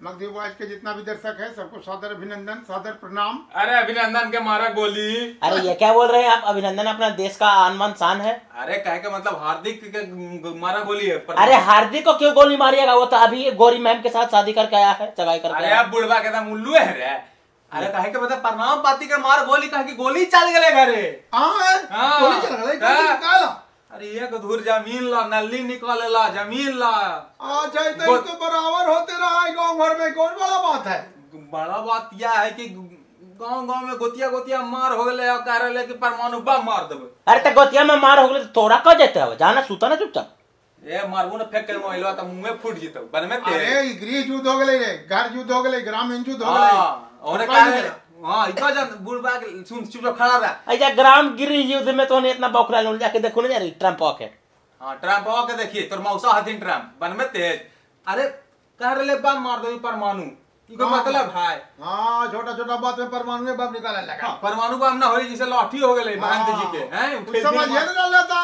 Magdhi voice के जितना भी दर्शक है सबको सादर अभिनंदन, सादर प्रणाम। अरे अभिनंदन के मारा गोली। अरे ये क्या बोल रहे हैं आप? अभिनंदन अपना देश का आन शान है। अरे कहे के मतलब हार्दिक के मारा गोली है। अरे हार्दिक को क्यों गोली मारिएगा? वो तो अभी गोरी मैम के साथ शादी करके आया है, सगाई करके। अरे आप बुढ़वा के एकदम उल्लू है रे। अरे कहे के मतलब प्रणाम पाती के मार गोली, कहे की गोली चल गले घरे। हां गोली चल गले, गोली। अरे एक धूर जमीन ला, नल्ली निकाले ला, जमीन ला। अच्छा तो तो बराबर होते रहा है गांव भर में, कौन बड़ा बात है? बड़ा बात यह है कि गांव गांव में गोतिया गोतिया मार हो गए और कह रहे कि परमाणु बम मार देबे। अरे तो गोतिया में मार हो गए तो तोरा का जेते हो? जाना सुता ना चुपचाप। ए मारबो ना फेंक के मोबाइलवा त मुंह में फूट जेतो बन में ते। अरे गृह युद्ध हो गेलै रे, घर युद्ध हो गेलै, ग्रामीण युद्ध हो गेलै। हां और कह हां इको जन बुढ़बा के सुन चुपचाप खड़ा रहा। अच्छा ग्राम गृह युद्ध में तो ने इतना बौखला लोन जाके देखो ना यार ट्रम्प के। हां ट्रम्प के देखिए तोर मौसा हथिन ट्रम्प बन में तेज। अरे कह रहले बम मार देबी परमाणु, इको मतलब है। हां छोटा छोटा बात में परमाणु में बम निकाले लगा। हां परमाणु बम ना होई जैसे लाठी हो गेलै महंत जी के हैं समझ ये ना लेता।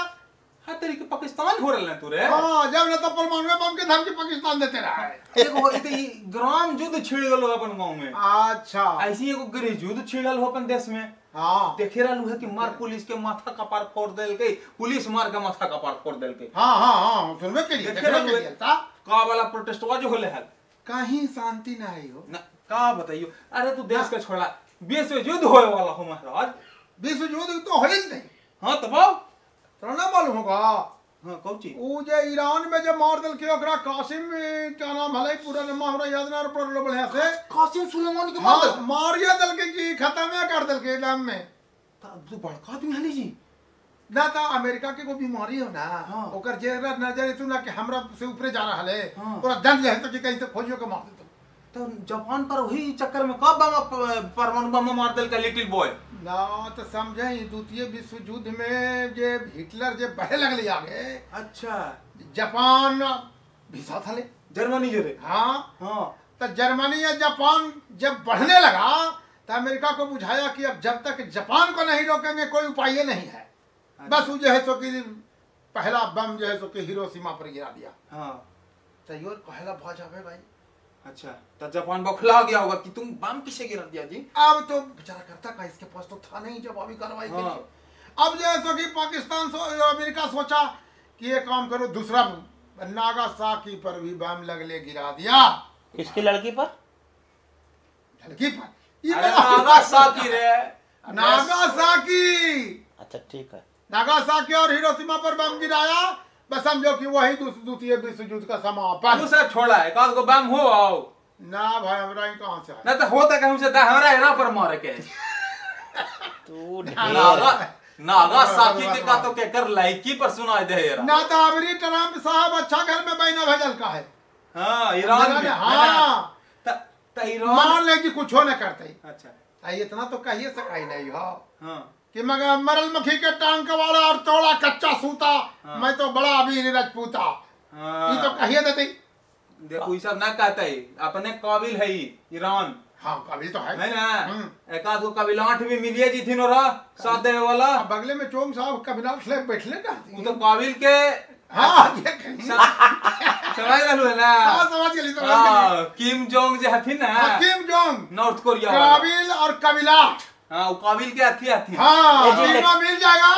हां तेरी के पाकिस्तान हो रहले तू रे। हां जब ना तो परमाणु बम के धमकी पाकिस्तान देते रहा है। एगो ई त ग्राम युद्ध छिड़ गेलो अपन गांव में। अच्छा ऐसी एगो गृह युद्ध छिड़ल हो अपन देश में। हां देखे रहलु है कि मार पुलिस के माथा कपार फोड़ देलकै, पुलिस मार के माथा कपार फोड़ देलकै। हां हां हां सुनबे के लिए देखे रहलु था का वाला प्रोटेस्टवा जो होले हल कहीं शांति ना आई हो ना का बताइयो। अरे तू देश के छोड़ा विश्व युद्ध होए वाला हो महाराज। विश्व युद्ध तो होई नहीं। हां तब तोरा ना मालूम होगा। हां कौची ऊ जे ईरान में जे मार देलकै ओकरा कासिम क्या नाम हलै पूरा नाम हमरा याद ना पड़लो बढ़िया से। कासिम सुलेमानी के मार देलकै, मारिया देलकै कि खत्म कर देलकै एकदम में। तब तू बड़का आदमी हली जी ना ता अमेरिका के को बीमारी हो ना। हाँ। ओकर जे नजर तू ना कि हमरा से ऊपरे जा रहल है। हाँ। ओकरा दंड जे है तो कि कहीं से खोजियो के मार देतो। तो जापान पर वही चक्कर में कब बम परमाणु बम मार देलकै लिटिल बॉय ना। तो समझे द्वितीय विश्व युद्ध में जे हिटलर जे बढ़े लगले आगे। अच्छा जापान भी साथ हले जर्मनी जो रे। हाँ हाँ तो जर्मनी या जापान जब बढ़ने लगा तो अमेरिका को बुझाया कि अब जब तक जापान को नहीं रोकेंगे कोई उपाय नहीं है। अच्छा। बस वो जो है सो कि पहला बम जो है सो कि हिरोशिमा पर गिरा दिया। हाँ तो your पहला बहुत जावे भाई। अच्छा तो जापान बौखला गया होगा कि तुम बम किसे गिरा दिया जी। अब तो बेचारा करता का इसके पास तो था नहीं जब अभी कार्रवाई के लिए। अब जो है सो कि पाकिस्तान अमेरिका सोचा कि ये काम करो दूसरा नागासाकी पर भी बम लगले गिरा दिया। किसकी लड़की पर? लड़की पर नागासाकी रे नागासाकी। अच्छा ठीक है नागासाकी और हिरोशिमा पर बम गिराया। बस समझो कि वही द्वितीय विश्व युद्ध का समापन। तू सब छोड़ा एक आध को बम हो आओ ना भाई हमरा ही कहां से ना तो होता कहूं से हमरा एरा पर मारे के तू नागासाकी के का तो केकर लाइकी पर सुना दे एरा ना। तो अबरी ट्रम्प साहब अच्छा घर में बहना भेजल का है। हां ईरान में। हां त ईरान मान ले कि कुछ न करते। अच्छा आई इतना तो कहिए सकाई नहीं हो। हां कि मगर मरल मक्खी के टांग का वाला और तोड़ा कच्चा सूता। हाँ। मैं तो बड़ा अभी राजपूता। हाँ। ये तो कहिए देते। देखो ये सब ना कहता है अपने काबिल है ईरान। हाँ काबिल तो है ना। एक आध को कबिलाठ भी मिलिए जी थी नोरा साथ देवे वाला। बगले में चोंग साहब कबिलाठ ले बैठले ना वो तो काबिल के। हाँ समझ रहलु है ना। हाँ समझ गेली समझ गेली। किम जोंग जे हथिन ना। किम जोंग नॉर्थ कोरिया काबिल और कबिलाठ। हाँ वो काबिल के अथी अथी। हाँ तीनों मिल जाएगा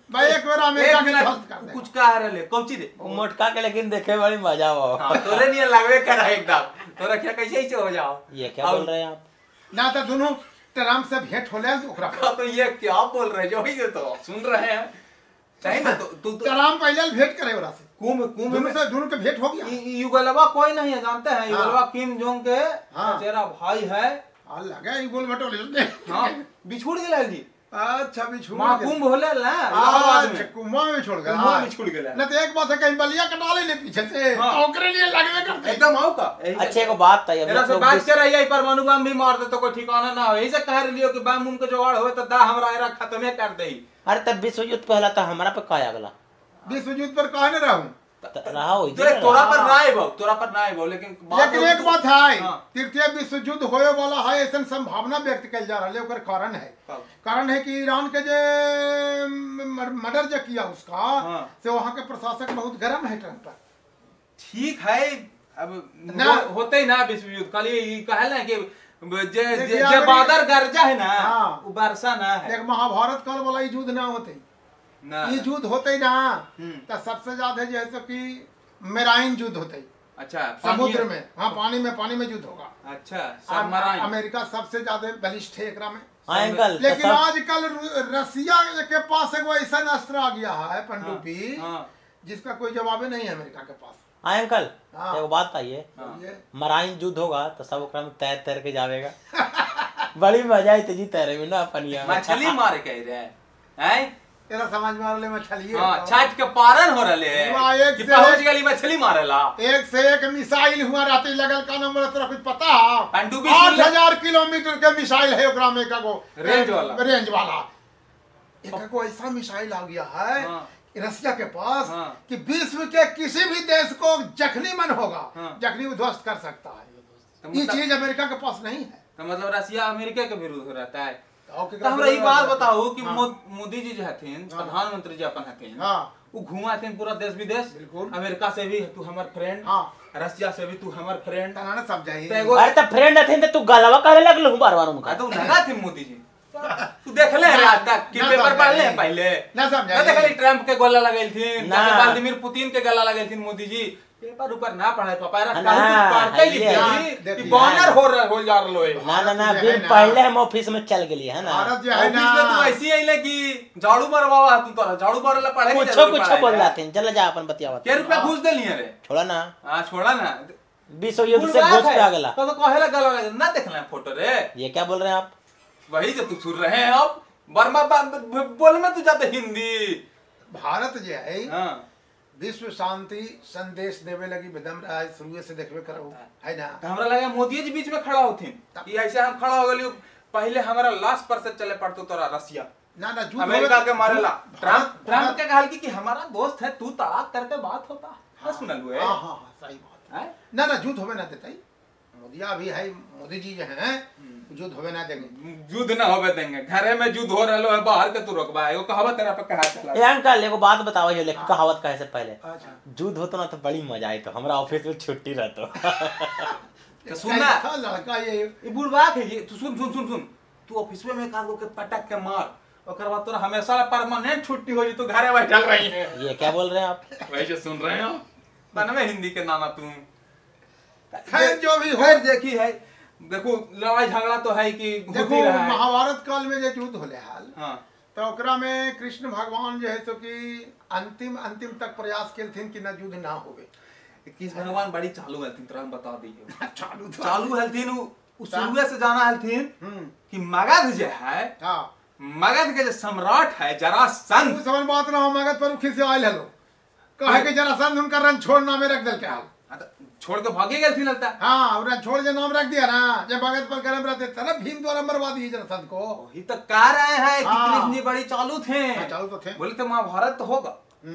भाई एक बार अमेरिका के ध्वस्त कर दे। कुछ कह रहले कौची रे मोटका के लेकिन देखे बड़ी मजा आओ। हां तोरे नहीं लगवे कर एकदम तोरा क्या कैसे ऐसे हो जाओ। ये क्या बोल रहे हैं आप? ना तो दोनों ट्रम्प से भेंट होले तो ओकरा तो ये क्या बोल रहे जो ही तो सुन रहे हैं सही ना। तो ट्रम्प पहले भेंट करे ओरा से कुंभ कुंभ में से दोनों के भेंट हो गया। युगलवा कोई नहीं है जानते हैं युगलवा किम जोंग के चेहरा भाई है। लगा ई गोल मटोल। हां बिछुड़ गेल जी। अच्छा बिछुड़ महाकुंभ होले ना इलाहाबाद में। कुंभ में छोड़ गया। कुंभ में छोड़ गेल ना तो एक बात है कहीं बलिया कटा ले पीछे से हाँ। तो ओकरे लिए लगवे करते एकदम आओ का। अच्छा एगो बात था मेरा से बात कर रही है परमाणु बम भी मार दे तो कोई ठिकाना ना हो। ऐसे कह रही हो कि बम उम के जुगाड़ होए तो दा हमरा एरा खत्मे कर देई। अरे तब विश्व युद्ध पहला तो हमरा पे का आगला? विश्व युद्ध पर काहे न रहूं रहा हो तोरा पर ना आइबो तोरा पर ना आइबो लेकिन लेकिन एक बात है। तृतीय विश्व युद्ध होए वाला है ऐसा संभावना व्यक्त कइल जा रहल है। ओकर कारण है कारण है कि ईरान के जे मर्डर जे किया उसका। हाँ। से वहां के प्रशासक बहुत गर्म है ट्रम्प पर। ठीक है अब होते ही ना विश्व युद्ध, खाली ई कहल ना कि जे जे बादर गरजा है ना वो बरसा ना है। देख महाभारत काल वाला ई युद्ध ना होते ना, ई युद्ध होते ना तो सबसे ज्यादा जैसे कि मेराइन युद्ध होते। अच्छा, समुद्र में, हाँ पानी में युद्ध होगा। अच्छा, सबमराइन। अमेरिका सबसे ज्यादा बलिष्ठ है एकरा में। अंकल, लेकिन आजकल रसिया के पास एगो ऐसा अस्त्र आ गया है पनडुब्बी, जिसका कोई जवाब नहीं है अमेरिका के पास। हाँ अंकल, एगो बात बताइए, मराइन युद्ध होगा तो सब ओकरा में तैर तैर के जावेगा। बड़ी मजा आई जी तैरे में ना पनिया में। मछली मारे के रे हैं तेरा समझ में आले मछली। हां, छठ के पारन हो रहले है कि पहुंच गेली मछली मारेला। एक से एक मिसाइल हुआ राती लगल का नंबर तोरा कुछ पता? पनडुब्बी 8000 किलोमीटर के मिसाइल है ओकरा में का गो रेंज वाला, रेंज वाला एक को ऐसा मिसाइल आ गया है रसिया के पास कि विश्व के किसी भी देश को जखनी मन होगा जखनी उध्वस्त कर सकता है। ये चीज अमेरिका के पास नहीं है। तो मतलब रसिया अमेरिका के विरुद्ध रहता है। तो हमरा ई बात बताओ कि मोदी जी जो हथिन, प्रधानमंत्री जी अपन हथिन, वो घुमा हथिन पूरा देश विदेश, अमेरिका से भी तू हमर फ्रेंड, रसिया से भी तू हमर फ्रेंड, ना समझाई। अरे त फ्रेंड हथिन त तू गलवा करे लगलू बार बार उनका। तो लगा थे मोदी जी, तू देख ले आज तक कि पेपर पढ़ ले पहले ना समझा ना देखली ट्रम्प के गला लगेलथिन, व्लादिमीर पुतिन के गला लगेलथिन मोदी जी। पेपर ऊपर ना पढ़ाई पापा रा काहे कुछ पढ़ते लिख दी बैनर हो रहा हो जा रहलो है। ना ना ना, बिन पहले हम ऑफिस में चल गेली है ना। भारत जे है ना ऑफिस में तू ऐसी आइले कि झाड़ू मारवावा तू तोरा झाड़ू मारला पढ़े के कुछो कुछो बोल जाते। चल जा अपन बतियावा। के रुपया घूस देली रे? छोड़ा ना। हां छोड़ा ना, विश्व युद्ध से घूस पे आ गेला तो कहेला गला लगे ना देखला फोटो रे। ये क्या बोल रहे हैं आप? वही जो तू सुन रहे हैं आप बर्मा बोल में तू जाते हिंदी। भारत जे है विश्व शांति संदेश देवे लगी बेदम रहा है, शुरू से देखबे करो है ना। तो हमरा लगा मोदी जी बीच में खड़ा होथिन कि ऐसे हम खड़ा हो गेलियो पहले हमारा लाश पर से चले पड़तो तोरा रसिया ना ना झूठ अमेरिका के मारेला। ट्रम्प के कहल कि हमारा दोस्त है तू तलाक करके बात होता हां सुनलु है। हां हां सही बात है ना ना झूठ होवे ना देतई मोदिया भी है, मोदी जी जो हैं युद्ध होवे ना देंगे, युद्ध ना होवे देंगे। घरे में युद्ध हो रहलो है बाहर के तू रोकबा एगो कहावत तेरा पे कहा चला। ए अंकल एगो बात बताओ, ये लेख कहावत कहे से पहले युद्ध होतो ना तो बड़ी मजा आई तो हमरा ऑफिस में छुट्टी रहतो। तो सुन ना लड़का ये बुढ़वा है ये, तू सुन सुन सुन सुन, तू ऑफिस में कागो के पटक के मार ओकर बाद तोरा हमेशा परमानेंट छुट्टी हो जी, तू घरे बैठल रही है। ये क्या बोल रहे हैं आप? वही जो सुन रहे हो बनवे हिंदी के नाना तुम। खैर जो भी हो देखी है, देखो लड़ाई झगड़ा तो है कि देखो महाभारत काल में जो युद्ध होले हाल, हाँ। तो ओकरा में कृष्ण भगवान जो है तो कि अंतिम अंतिम तक प्रयास केलथिन कि न युद्ध ना होवे। कृष्ण भगवान बड़ी चालू हलथिन, तोरा हम बता दियो। चालू चालू हलथिन, उ शुरुए से जाना हलथिन कि मगध जो है, हां मगध के जो सम्राट है जरासंध, समझ बात ना हो मगध पर उखी से आयल हलो कहे कि जरासंध उनका रन छोड़ नामे रख दल के हाल छोड़ के भागे गेल थी ललता। हाँ उन्हें छोड़ के नाम रख दिया ना, जब भगत पर गरम रहते थे ना भीम द्वारा मरवा दिए जरासंध को। वही तो कह रहे हैं कि हाँ। कृष्ण जी बड़ी चालू थे। हाँ, चालू तो थे। बोले तो महाभारत तो होगा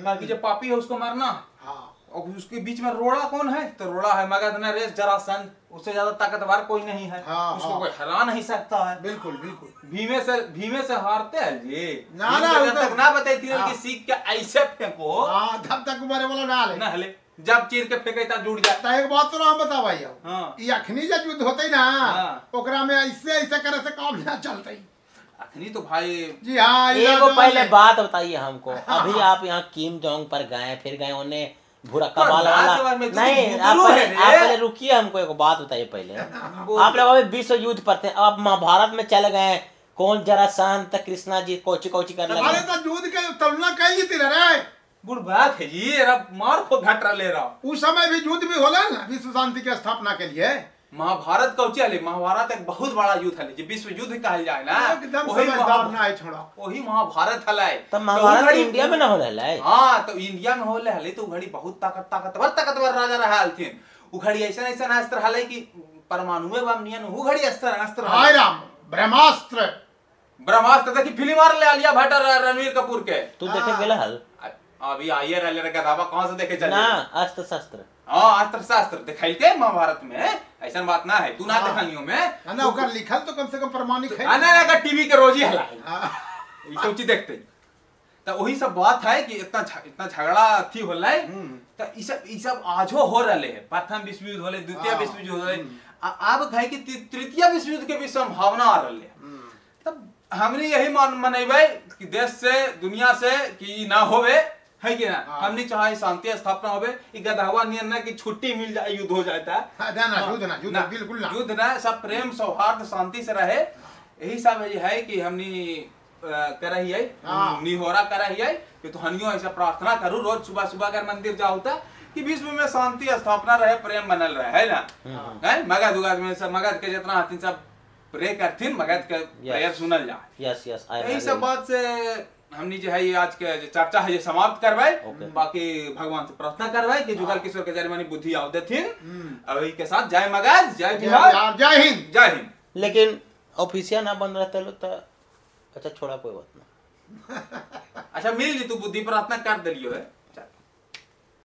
बाकी जो पापी है उसको मारना। हाँ। और उसके बीच में रोड़ा कौन है? तो रोड़ा है मगध नरेश जरासंध, उससे ज्यादा ताकतवर कोई नहीं है। हाँ, उसको हाँ। कोई हरा नहीं सकता है। बिल्कुल बिल्कुल भीमे से हारते हैं जी ना ना तक ना बताई थी कि सीख के ऐसे फेंको, तब तक मरे वाला ना ले ना हले, जब चीर के फेंके तब जुड़ जाता। एक बात तो हम बता भाई, हाँ। ये अखनी जब युद्ध होते ना, हाँ। ओकरा में ऐसे ऐसे करे से काम ना चलते अखनी तो भाई जी। हाँ एगो पहले बात बताइए हमको, अभी आप यहाँ किम जोंग पर गए फिर गए उन्हें भूरा कबाल वाला नहीं, आप पहले रुकिए, हमको एक बात बताइए पहले। आप लोग अभी विश्व युद्ध पर थे, अब महाभारत में चले गए, कौन जरासंध कृष्णा जी कोची कोची कर लगे। अरे तो युद्ध के तुलना कई थी रे बुढ़ बात है जी, मार को घट रहा ले रहा। उस समय भी युद्ध भी होला ना विश्व शांति के स्थापना के लिए। महाभारत कौची हले? महाभारत एक बहुत बड़ा युद्ध हले जे विश्व युद्ध कहल जाए ना, एकदम समझदार ना है छोड़ा, वही महाभारत हले। तब महाभारत इंडिया में ना होला हले। हां तो इंडिया में होला हले, तो घड़ी बहुत ताकतवर राजा रहा हलथिन। उ घड़ी ऐसा ऐसा अस्त्र हले कि परमाणुए बम नियन उ घड़ी अस्त्र अस्त्र हाय राम ब्रह्मास्त्र ब्रह्मास्त्र देखी फिल्म मार ले आलिया भट्ट और रणवीर कपूर के तू देखे गेला हल? अभी आइए रहले रे गधावा कहां से देखे चले ना अस्त्र शस्त्र। हां अस्त्र शस्त्र दिखाइते महाभारत में, ऐसा बात ना है तू ना देखलियो में ना ना ओकर लिखल तो कम से कम प्रमाणिक है ना ना का टीवी के रोजी हला ई सोची देखते। त तो वही सब बात है कि इतना इतना झगड़ा अथी होलै, तो ई सब आजो हो रहले है। प्रथम विश्व युद्ध होले, द्वितीय विश्व युद्ध होले, अब है कि तृतीय विश्व युद्ध के भी संभावना आ रहले है। तब हमनी यही मनेबै कि देश से दुनिया से कि ना होवे, है कि ना। हमनी चाहे शांति स्थापना होवे, ई गधवा नियन ना कि छुट्टी मिल जाए युद्ध हो जाता है। ना ना युद्ध ना, युद्ध बिल्कुल ना, युद्ध ना, सब प्रेम सौहार्द शांति से रहे। यही सब है कि हमनी करही है, निहोरा करही है कि तो हनियो ऐसा प्रार्थना करू रोज सुबह सुबह अगर मंदिर जाओ तो कि विश्व में शांति स्थापना रहे, प्रेम बनल रहे, है ना। है मगध उगध में सब मगध के जितना हथिन सब प्रे करथिन, मगध के प्रेयर सुनल जाए। यस यस, यही सब बात से हमनी जो है आज के जो चर्चा है ये समाप्त करवाए। बाकी भगवान से प्रार्थना करवाए कि जुगल किशोर के जरिए बुद्धि आव देथिन। और के साथ जय मगध, जय बिहार, जय हिंद, जय हिंद। लेकिन ऑफिसिया ना बंद रहते लोग तो अच्छा छोड़ा कोई बात ना। अच्छा मिल जी तू बुद्धि प्रार्थना कर दिलियो है।